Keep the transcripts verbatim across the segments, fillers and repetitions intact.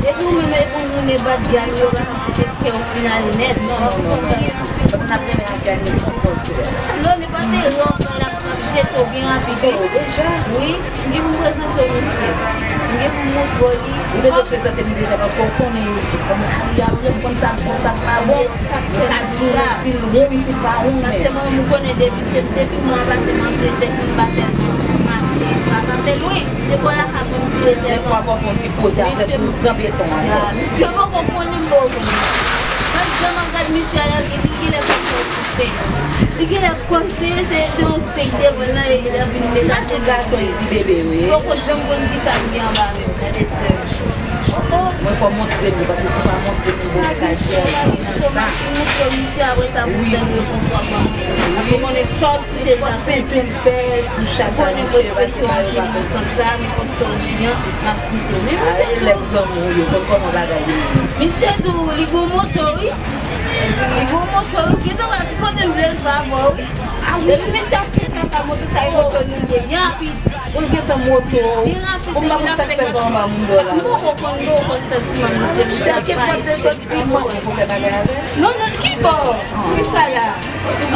Depi ou menm epi ou moun e bat djab yo, pa konn kote kè w fin ale nèt. Non, non, non, non. Paske n ap renmen afè a, nou sipòte a. Non, nenpòt erè w fè la, m ap jete w byen rapid, wi. Wi, m gen pou m prezante w misye. M gen pou m montre w li. Ou te dwe prezante m li deja, paske w konnen fanm Ayiti a, m konn sa k bon, sa k pa bon. Sa k fè m di w, si l won, si l pa won, men. Paske mwen, m konnen depi, se depi mwen pase, m antre, depi m batèm, m mache, m pa kanpe lwen. Se bò lakay mwen m prezante. Dèfwa fò fè yon ti poze avèk nou, pran beton an. Misye poko konnen m poko konnen. Gad jan m ap gad misye a, li genlè poko konnen. Li genlè panse se, se yon fake devan nan e l ap vin detache. Tout gason e ti bebe, wi. Poko janm konn kisa k gen anba menm, gade sè. Oh, oh. Mwen fò montre nou, paske si w pa montre nou, bon, bagay sè, nan sa. Montre misye, apre sa, pou tann repons w ap ban mwen. Paske w konnen sa w di se sa. Fè pou chak ane, misye, paske pa yo pa konn sa, m konn sa w di an, m ap koute w. Men misye tou, lèt zanmi w yo, konn kòman bagay yo ye. Misye tou, li gon moto, wi. Li gon moto, wi. Gentan wè ki kote m vle rive avè w, wi. Depi mesye ap fè kaka moto sa, e moto nou ye, li rapid. Ou gentan moto. Li rapid, depi l ap fè kaka. M poko konn, m poko konn santiman misye, misye ap pale. Ki bò pou fè bagay avè l? Non, non, ki bò? Ki sa la?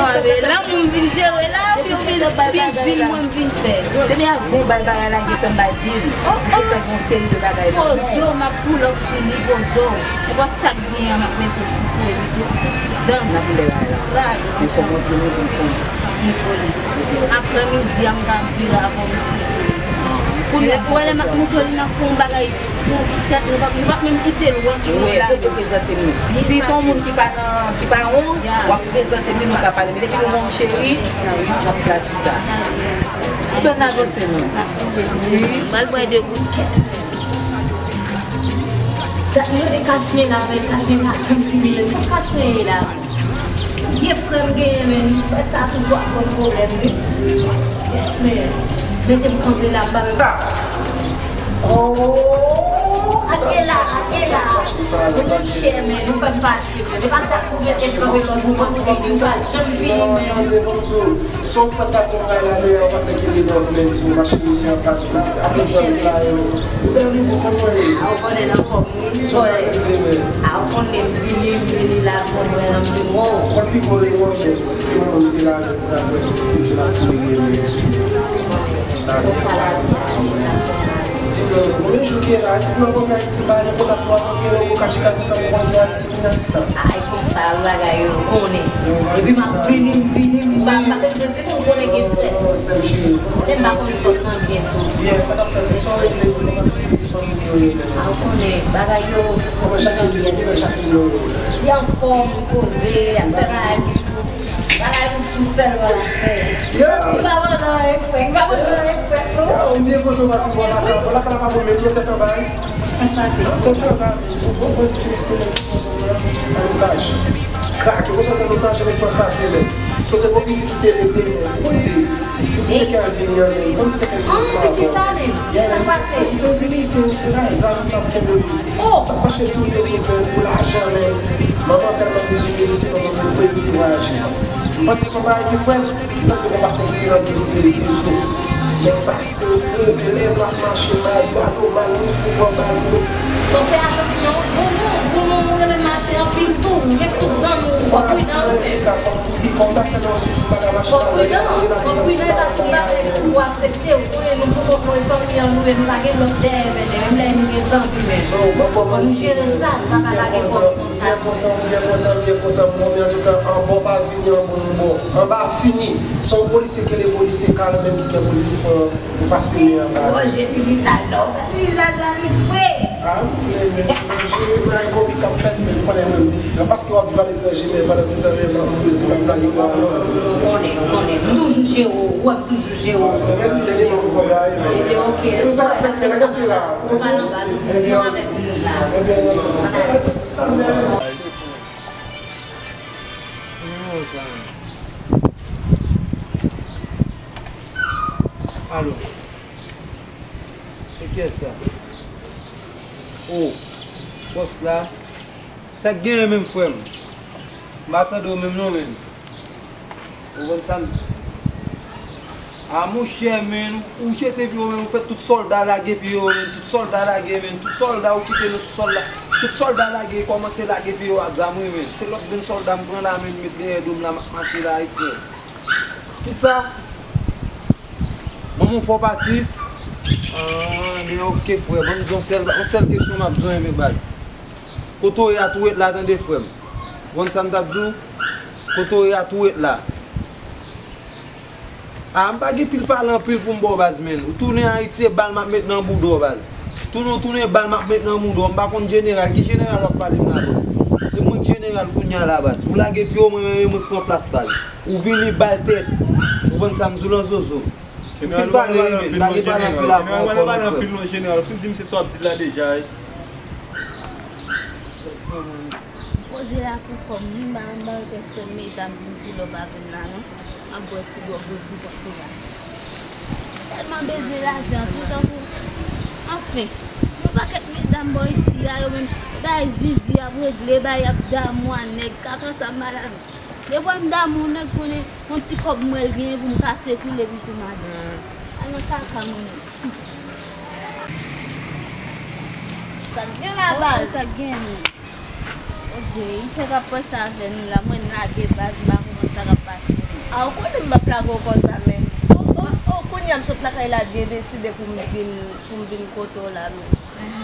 Ah, men lanmou m vin jere la, oubyen ou vin, vin di l mwen m vin fè? Depi avan w bay bagay la, gentan bay bil. Oh, oh. Gentan gen yon seri de bagay nan men w. Poze w, m ap pull up sou li, poze w. Nenpòt sa k gen an, m ap mete sou kou li tou. Dans. N ap lè bagay la. Gade. Men fò montre nou pou l konnen. M ap montre li. Aprè midi a, m ka vire avè w, mesye. Kounye a, ou wè lè m ap montre li, n ap fè yon bagay. Pou distrè, nou p ap, nou p ap menm kite l wè si nou la. Wi, kote prezante nou. Si se yon moun ki pa nan, ki pa won, w ap prezante nou, nou ka pale. Men depi nou won, cheri, n ap plas sa. Ann avanse non. Wi. M al bwè de gout. Dat nou te kache la, men kache pa janm fini, men nou kache la. Vye frè m genyen, men frè sa toujou ap ban m pwoblèm, wi. Men, mete m kanpe la, m pa menm. Oh, ake la, ake la. Nou sou chè, men nou fè m fache, men. E pa sa pou mete m kanpe kòm ou konn fini, ou pa janm fini, men. Se yon frè k ap fè yon bagay la deyò, ou pa t gen ide nan men sou machin misye ap pase la. Apre fè yon bagay, ou bèl, ou konn mwen ye. A, ou konnen nan fòm, wi. Sou sa ke m te vle. A, ou konnen m vini, m vini la, m konn mwen nan men w. Mwen pi gwo revanjè, si te mwen menm te la, mwen ta fè ti kout je la, ti nèg ye, men sou. Konsa la, konsa la. Ti blan, mwen menm jou ke la, ti blan, mwen fè ti bagay, mwen konn ap fè yon bagay, mwen ka chita, ti blan, mwen konn fè ti blan, ti blan. Ay, konsa bagay yo konnen. Epi m ap vini, m vini, m pa, m pa bezwen di moun konnen gen sè. Konnen m pa konn zòt nan byen tou. Byen, sa k ap fèt, men sa w regle pou nou, ti fanmi yo ye. A, ou konnen, bagay yo, li anfòm, li poze, ap fè bagay li tou. Bagay li tou sèlman l ap fè. Li pa vann anyen frè, li pa vann anyen frè, non. Yo, m byen kontan w pa pi bò lakay, bò lakay la pa bon, men nou tèt anba, wi. Sa k pase? Tèt anba. Sou bon, bon, ti mesye nèg ki pran zòn nan, an otaj. Krak, yo konn sa an otaj, nèg pran kafe, men. Sote gon pitit ki te rete, men. Ou konn li. Pitit te kenz vini an, men. Konn si te kenz vini, se pa pitit sa, men. Sa k pase? Misye vini, se, se la, zam, sa pou kenbe li. Sa k mache tou, li te vini pou, pou lajan, men. Manman tèlman bezwen li, se manman pou, pou misye vwayaje. M panse se yon bagay ki fèt. Tankou konba konpli nan de, de, de zo. Nèg sa se pwoblèm, l ap mache mal, bal ou mal, ou fou pran bal ou. Fò fè atansyon, granmoun, granmoun ou renmen mache anpil tou, ou gen tout zanmi w, fò pridan tou. Fò pridan, fò pridan, e pa tout bagay se pou w aksepte, ou konnen nou pou kont nou e fanmi an nou menm, nou pa gen lòt dèyè, men menm lè nou gen zanmi menm. Fò nou jere sa, nou pa ka lage kò nou konsa. Byen kontan, byen kontan, byen kontan pou mwen, men antouka, an bon pa vini, an bon nou bon. Anba fini. Se yon polisye ki rele polisye Carl menm ki gen pou li fè yon pase men anba. Woje ti vizaj la, ou fè ti vizaj la vit vre. A, men, men, jere bagay komik k ap fèt, men m konnen menm. Nan paske w ap viv aletranje, men pandan se tan, men, m ap plezi, m ap lage kò m, non. M konnen, m konnen. M toujou jere w, ou wè m toujou jere w. Mèsi, lè demen pou kòb la, e. Lè demen, ok. Sa k ap fèt, men, nan kesyon la. Ou pa nan ba nou. Ebyen, ebyen, sa, sa, Alo. Se kiyès sa? Oh. Bòs la, sa k genyen menm, frè m? M pa tande w menm non, menm. Ou konprann sa m di? A monchè, menm, ou jete pye w, menm, ou fè tout sòlda lage pye yo, menm, tout sòlda lage, menm, tout sòlda ou kite nou sou sòlda, tout sòlda lage, kòmanse lage pye yo ak zam, wi, menm. Se lòt grenn sòlda m pran la, menm, met dèyè do m la, m ap mache la, wi, frè. Kisa? Manman w fè w pati? Ah, men ok, frè. Ban m di w yon sèl, yon sèl kesyon m ap di w, men baz. Kote w ye a tou ret la, tande, frè m. Ou konn sa m t ap di w? Kote w ye a tou ret la. Ah, m pa gen pil pale anpil pou m ba w, baz, men. Ou tounen Ayiti, e bal m ap met nan bouda w, baz. Tounen, ou tounen, bal m ap met nan bouda w. M pa konn jeneral. Ki jeneral w ap pale m la, bòs? E mwen k jeneral kounye a la, baz. Ou lage pye w, mwen menm, e mwen k pran plas, baz. Ou vini bal tèt. Ou konprann sa m di w lan zozo. M fin pale wi, men. M pa gen pale anpil avè w ankò non, frè. Jeneral, ou fin di m se sa w ap di la deja, wi. Poze la pou kò m, wi, m pa, m pa wè pèsòn medam vin pou lòb avè m la, non. M ap bwè ti dwòg yo pou kont mwen la. Tèlman bezwen lajan, tou tankou, anfen, yon pakèt medam bò isi a, yo menm, bay zizi, y ap regle, bay, y ap damou a nèg, kaka sa m pa la non. Depi m damou nèg konnen yon ti kòb mwen l genyen pou m kase koule pou tou madanm. Al nan kaka moun. Sa k gen la baz? Sa k gen menm? Ok, li fèk ap panse avè nou la, mwen lage baz, m pa konprann sa k ap pase menm. A, ou konnen m p ap lage w konsa menm. O, o, o, kounye a m sot lakay la byen deside pou m vin, pou m vin kote w la menm.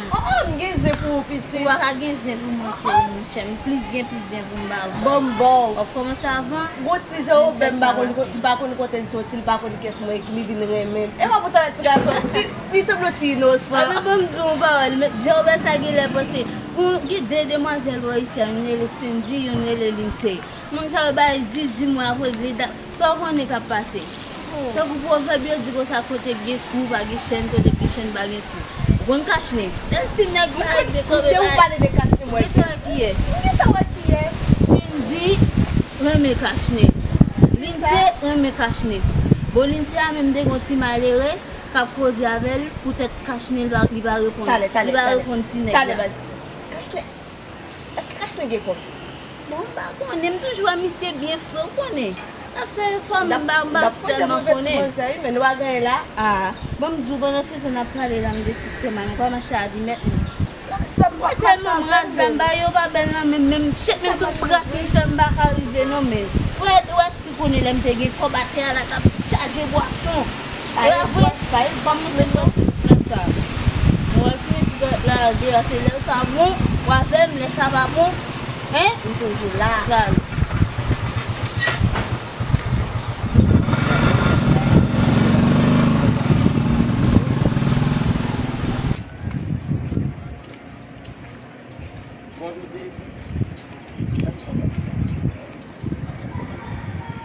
Oh, oh, m gen zen pou ou, pitit. Ou pa ka gen zen pou mwen ke ou, monchè. M plis gen plis zen pou m ba ou. Bon, m ba w. W ap kòmanse avan? Gon ti jan ou fè, m pa konn, m pa konn kote l soti, l pa konn kiyès mwen, epi li vin renmen m. E pa poutan ti gason, li, li sanble yon ti inosan. Epi bon, m di w yon pawòl, men Jewova sa genlè panse. Pou gen de demwazèl bò isi a, youn rele Cindy, youn rele Lindsay. Moun sa yo bay zizi mwen ap regle da. Sa w konnen k ap pase? Tankou pwovèb yo di konsa, kote k gen kou pa gen chèn, kote k gen chèn pa gen kou. Ou konn kachnen? Lè ti nèg pa rive kanpe. Ou pale de kachnen, mwen. Ou gentan wè kiyès? Ou gentan wè kiyès? Cindy renmen kachnen. Lindsay renmen kachnen. Bon, Lindsay a menm te gon ti malere k ap koze avè l poutèt kachnen li pa, li pa reponn. Talè, talè, li pa reponn ti nèg la. Talè, baz. Kachnen. Èske kachnen gen kòb? Bon, m pa konnen, m toujou wè misye byen fre, ou konnen. Afè fanmi m pa, m pa tèlman konnen. Men nou pa genyen la. Ah, bon, m di w, pandan se tan n ap pale la, m defiste man, ou pa mache a di mèt nou. Mwen tèlman m raz la, m ba yo pa bèl nan men m, menm chèk, menm tout bras m fè, m pa ka rive non, men. Wè, wè, si konnen lè m te gen kòb atè a la, t ap chaje bwason. Ewa vre, pa e ban m se bwason nan sa. Mwen wè ki lage a, se lè sa bon, w avè m, lè sa pa bon, hein? M toujou la. Sa. Bon, nou te,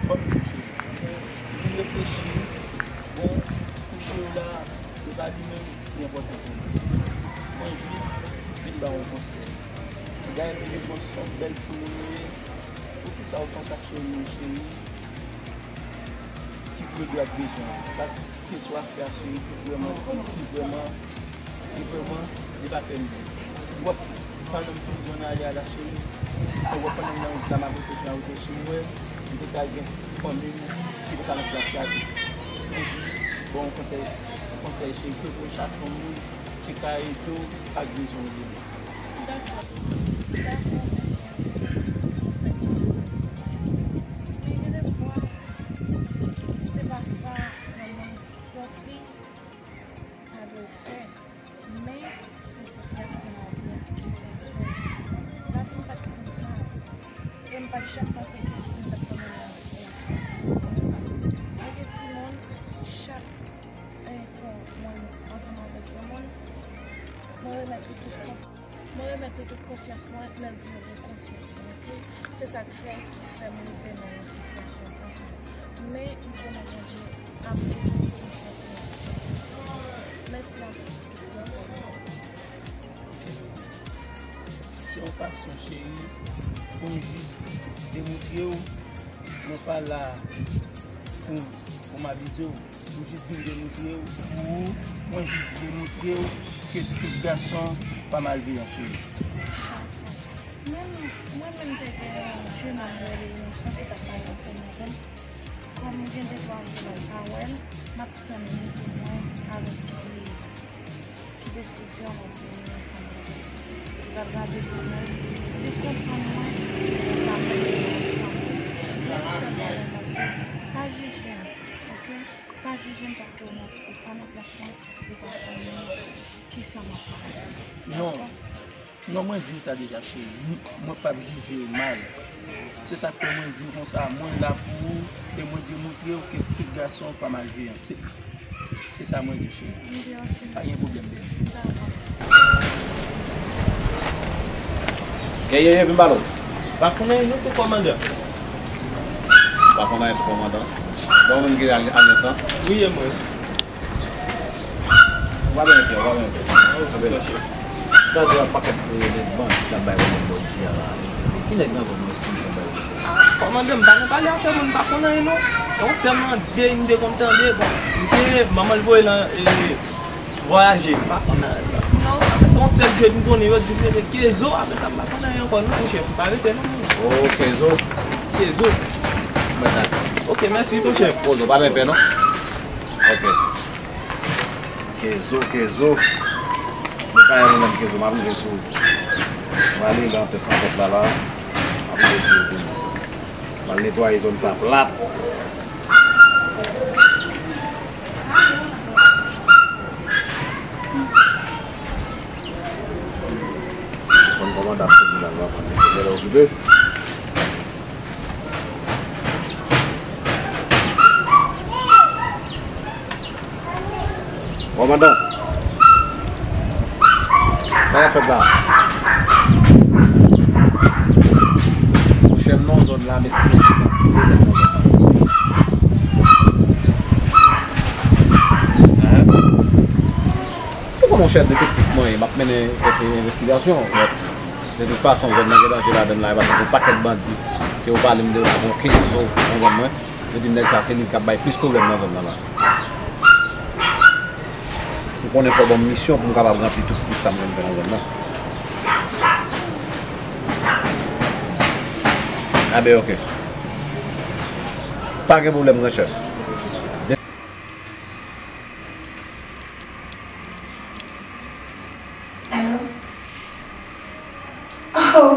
kòm se cheri, nou reflechi, bon, kouche yo la, se pa li menm ki enpòtan pou mwen. Mwen jis vin ba w yon konsèy. Gade, m te konn se yon bèl timoun ou ye. Poukisa ou panse a cheri w, cheri? Ki pwodui ak bezwen an. Paske keswa fè a cheri ki vrèman tris, ki vrèman, ki vrèman li pa fè m byen. W ap, pandan m sot zòn ale a la cheri, w ap pandan m nan wout la, m ap reflechi nan wout sou mwen, m te ka gen fanmi m ki te ka nan plas la tou. Mwen jis ba w konsèy, konsèy cheri, ke pou chak fanmi ki ka ede w ak bezwen w li menm. Dakò. Dakò, mèsi anpil pou konsèy sa yo. Men gen de fwa, se pa sa yon moun, yon fi ta dwe fè. Men, se sitiyasyon lavi a ki fè l fè. Lavi m pa t konsa. E m pa t janm panse ke si m t ap tonbe nan yon sitiyasyon konsa. Mwen gen timoun, chak, eh, kou mwen ansanm avèk yon moun, mwen remèt li tout konf-, mwen remèt li tout konfyans mwen, men l vin pran konfyans mwen tou. Se sa k fè, ki fè m rive nan yon sitiyasyon konsa. Men, m konnen Bondye ap ede m pou m soti nan sitiyasyon sa. Mèsi anpil pou tout konsèy yo. Se yon fason, cheri, pou m jis demontre w mwen pa la pou, pou m abize w. M jis vin demontre w pou ou, mwen jis demontre w ke tout gason pa malveyan, cheri. Mwen menm te gen yon jenòm rele Inosan ki t ap pale ansanm avè m. Kòm gen de twa jou la l pa wè l, m ap tann li pou mwen avèk ki, ki desizyon l ap vini ansanm avè m. L ap gade pou mwen, si l konprann mwen, l ap fè l ansanm. Men yon sèl bagay m ap di w, pa jije m, oke? Pa jije m paske w nan, ou pa nan plas mwen, ou pa konnen kisa m ap pase. Non. Dakò? Non, mwen di w sa deja, cheri. M-, mwen p ap jije w mal. Se sa k fè mwen di w konsa, mwen la pou ou, e mwen demontre w ke tout gason pa malveyan. Se, se sa mwen di w, cheri. Ebyen, oke. Pa gen pwoblèm, bebe. Dakò. Ye, ye, ye, vin pale w. Pa konnen nou tou kòmandan. Pa konnen tou kòmandan. Bon, ou menm ki al-, alyans lan? Wi, e mwen. Ou pa byen fè, ou pa byen fè. Ou byen fè. Gade yon pakèt, eh, nèg bandi k ap bay pwoblèm bò isi a la. Ki nèg nan zòn nan ki ap bay pwoblèm? Ah, kòmandan, m pa gen pale avè moun, m pa konn anyen non. Yon sèl nan de m te konn tande, bon, misye, manman l voye l nan, eh, vwayaje, m pa konn anyen. Non, se yon sèl jèn m konnen, yo di l rele Kezo, apre sa, m pa konn anyen ankò non, monchè, m pa rete non, moun. Oh, Kezo. Kezo. Mwen dakò. Ok, mèsi, monchè. Poze w, pa byen pè non. Ok. Kezo, Kezo. Mwen pa gen pwoblèm, Kezo, m ap rive sou ou. Mwen ale la, antèt, antèt la, la. M ap rive sou ou. Mwen al netwaye zòn sa plat. Konn kòmandan ap sou vin la, nou ap konn mesye lè l okipe. Kòmandan, sa w ap fè la? Monchè, m nan yon zòn la, m estime ki gen pwoblèm nan zòn nan. Hein? Ou konn, monchè, detektif mwen ye, m ap mennen kèk envestigasyon. Bon, de tout fason, zòn nan gen danje ladan l la, e paske gen yon pakèt bandi ke yo pale m de yo, se bon kenz zo nan zòn mwen. Yo di m nèg sa se li k ap bay plis pwoblèm nan zòn nan la. Ou konnen fò w ban m misyon pou m kapab ranpli tout, tout sa m konn fè nan zòn nan. A ben, ok. Pa gen pwoblèm, gran chèf. Alo? Oh!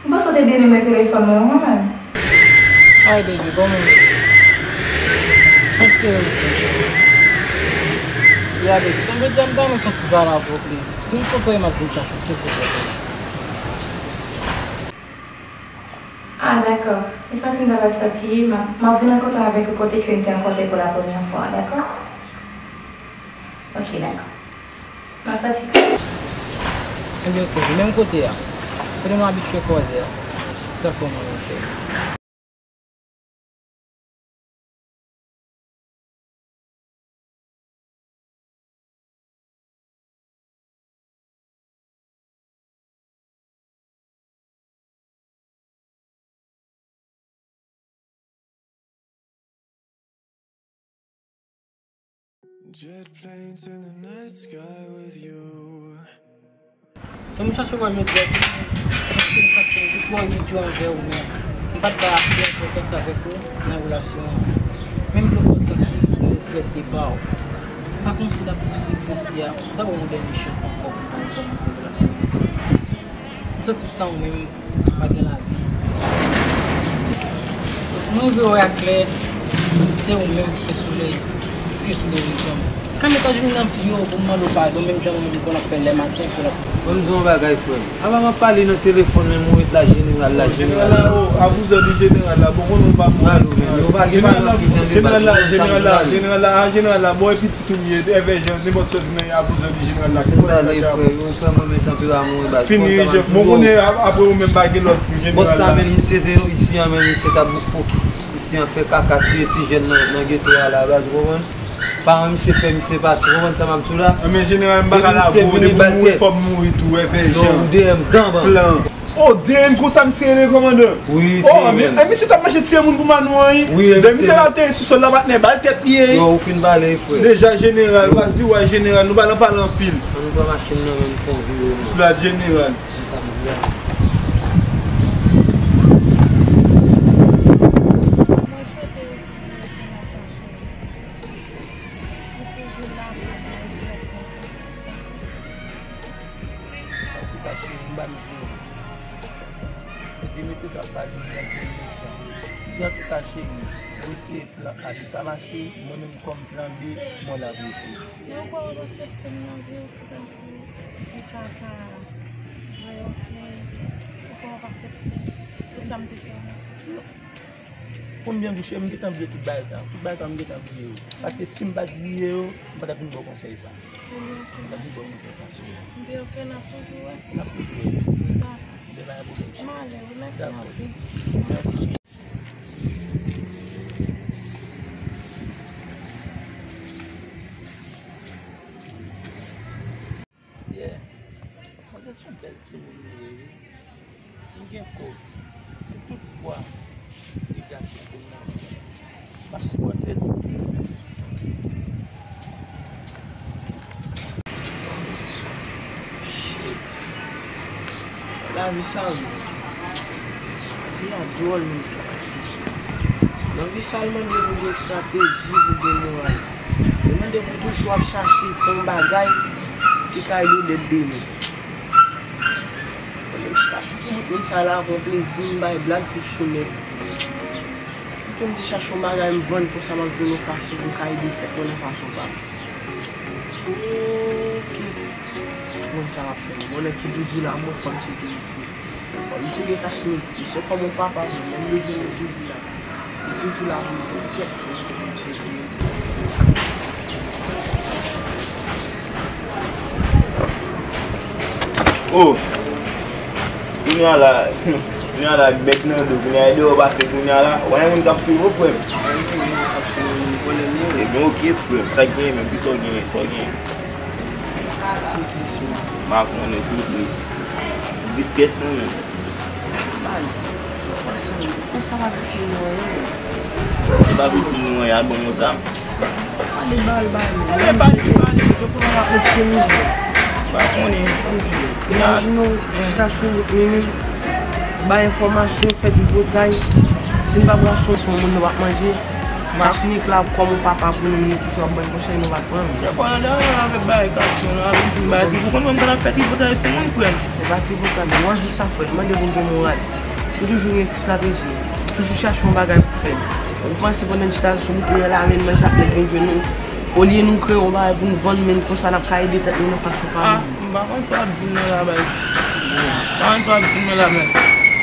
M panse w te byen renmen telefòn mwen, wi, man. Ay, baby, kòman w ye? Espere w byen. Ya, baby, sa m vle di a, m ta renmen fè yon ti pale avè w, please. Silvouplè, m ap vin chache w, silvouplè. Ah, dakò. Espas m ta pral sòti, m ap, m ap vin rankontre avèk ou kote ke n te rankontre pou la premyè fwa, dakò? Ok, dakò. M ap sòti. Ebyen, ok, menm kote a. Kote nou abitye kwaze a. Dakò, mon cheri. Jet planes in the night sky with you. Sa m chache wè jodi a, se, se paske m santi m te twò imedyo anvè ou menm. M pa t bay ase enpòtans avèk ou nan relasyon an. Menm lè w fè w santi ou regrèt depa w. M pa konn si l ap posib jodi a, m ta ba w yon dènye chans ankò pou nou rekòmanse relasyon an. M santi san ou menm, pa gen lavi. So, mwen rive wè a klè, se ou menm ki fè solèy, fè solèy rejon. Kamera ta jwenn nan pye w pou m mande w padon, menm jan mwen menm konn ap fè lè maten pou l ap. Ban m di w yon bagay, frè m. Apa m ap pale nan telefòn, men m ret la, jeneral la, jeneral la. Oh, jeneral la, oh, avouzè de jeneral la, bon, konnen w pa bon. Malo, men, yo pa gen bagay ki nan deba, jeneral la, jeneral la, jeneral la, ah, jeneral la, bon, epi tou m ye, èvè jan, nenpòt sòs, men avouzè de jeneral la, ki pral pale, frè, yo, frè mwen, men tanperaman, baz. Fini, Jef, bon, konnen, ap-, apre ou menm, pa gen lòt pou jeneral la. Bòs sa, men, misye te isi a, men, misye t ap fokis, isi a, fè kaka, tiye ti jèn nan, nan geto a la, baz, ou konprann? Paran misye fè misye pati, ou konprann sa m ap di w la? Men jeneral, m pa ka lave w, depi m mouri, fò m mouri tou, èvè jan. Non, ou dèyè m, dan ban. Plan. Oh, D N konsa misye rele kòmandan. Wi, oh, men, men misye t ap mache tiye moun pou Manou an, wi. Wi, men misye la ateri sou sòl la, patnè, ba l tèt li ye. Yo, ou fin pale, frè. Deja jeneral, pa di w a jeneral, nou pa nan pale anpil. Ann pran machin nan, men m fè yon vire, non. La jeneral. M pa di la. Kache, m ba nou vre. Mete, mete sa pa di mwen se mesan. Di antouka cheri, mwen se plan A li pa mache, mwen menm kòm plan B, mwen la pou eseye. Men ou kwè w ap aksepte m nan vi w si tankou ou pa ka voye yon fè, ou kwè w ap aksepte pou sa m te fè w? Konn byen kou cheri, m gentan bliye tout bagay sa. Tout bagay sa, m gentan bliye yo. Paske si m pa t bliye yo, m pa t ap vin ba w konsèy sa. M pa t ap vin ba w konsèy sa. M te oke, n ap toujou wè. N ap toujou wè. Dakò. M ale wi, mèsi anpil. Dakò. Yeah. Manzè se yon bèl timoun li ye wi. Li gen kòb. Si tout fwa li gason pou m nan, m ap sipòte l. Shit. Lavi sa wi. Lavi a dwòl menm. Nan vi sa l mande pou gen estrateji, pou gen moral. Li mande pou toujou ap chache fè yon bagay ki ka ede w dèt demen. Mwen menm chita sou ti bout men sa la, pran plezi, m bay blag tout semèn. Pito m te chache yon bagay m vann, konsa m ap jwenn yon fason pou m ka ede tèt mwen nan fason pa m. Oke. Moun sa w ap fè m. Mwen nèg ki toujou la, mwen fò m tcheke misye. Fò m tcheke Kachni. Misye kòm yon papa pou mwen, m bezwen li toujou la. Li toujou la pou mwen. Kèt, se misye pou m tcheke. Oh! Kounye a la, kounye a la, ak bèk nan do, kounye a e deyò pase, kounye a la, w pa gen moun k ap swiv ou, frè m? Ebyen, oke, frè m, sa k genyen menm, kisa w genyen, sa w genyen? Siplis, wi. M pa konnen, siplis. Siplis kès nou menm. Baz, sou pase, men sa pa vin fini nou anyen, non. Se pa vin fini nou anyen, albòm ou sa? Pale bal, bal, men misye, misye konnen l ap met chemiz, non. Pa konnen. Imajine w, chita sou wout, men menm, bay enfòmasyon, fè tripotay. Si n pa pran swen, se yon moun nou p ap manje. Kachnik la kòm yon papa pou nou, li toujou ap ban n konsèy, nou pa t pran l. Chèf, w nan dèyè avèk bagay kachnik la, avèk ti bagay, ou konn wè m konn ap fè tripotay sou moun, frè m. Se pa tripotay, non, w ap di sa, frè m, mande pou gen moral. Ou toujou gen estrateji, ou toujou chache yon bagay pou fè. Ou panse pandan n chita sou wout, nou lave n manje ap nèk vin jwenn nou. Olye nou kreye yon bagay pou n vann, men konsa n ap ka ede tèt nou nan fason pa nou. M pa konn sa w ap di m nan la, baz. M pa konn sa w ap di m nan la, men.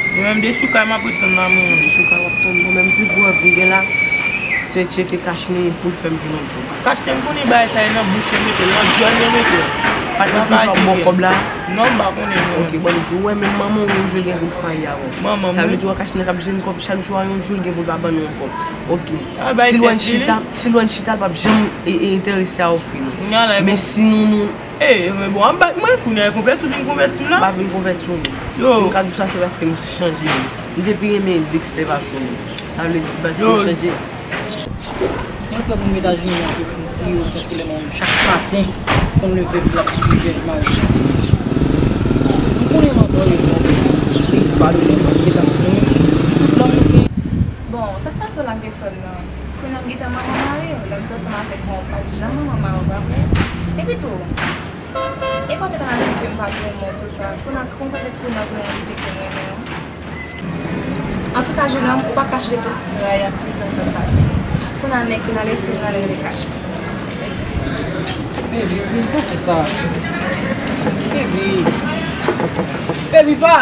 Mwen menm, dechouka m ap ret tann la, mwen menm. Dechouka w ap tann, mwen menm, pi gwo rèv m gen la, se tcheke Kachni pou l fè m jwenn yon djòb. Kachni, m konnen bagay sa, e nan bouch yo mete l, nan dyòl yo mete l. Paske toujou ap ba w kòb la. Non, m pa konnen, non. Oke, bon, m di w, wè, menm manman w, yon jou l gen pou l fayi avè w. Sa vle di, wè, Kachni k ap jwenn kòb chak jou a, yon jou l gen pou l pa ban nou yon kòb. Oke. Si lwen chita, si lwen chita, l p ap janm e, e enterese a ofri nou. Men si nou, nou, E, men bon, ap bat mwen, kounye a e konvèti w vin konvèti m la. M pa vin konvèti w, non. Si m ka di w sa, se paske m chanje, wi. M te pi renmen Dexter pase w, non. Sa vle di, baz, si m chanje. Mwen kwè pou m Etazini an, pou m priye otan koulè mwen chak maten, pou m leve pou l ap priye Jezi Mari pou Senyè. M konnen m ankò, e bon, Dexter padone m, paske tankou nou menm, tout lòm nou gen. Bon, sa k pase w la, frè m nan? Kounye a m gentan manman mari w, lè m te ansanm avèk mwen, w pa t janm manman mari w, pa vre? Epi tou, e pa w te konn ap di ke m pa t renmen w tou sa, kounye a, kòman fè kounye a pou w rive ke m renmen w? Antouka, jennonm, ou pa ka chire tout tray ak tristès sa k pase. Kounye a, nèg ki nan lespri m nan, lè rele kache. Baby, baby, pa fè sa. Baby. Baby, pa.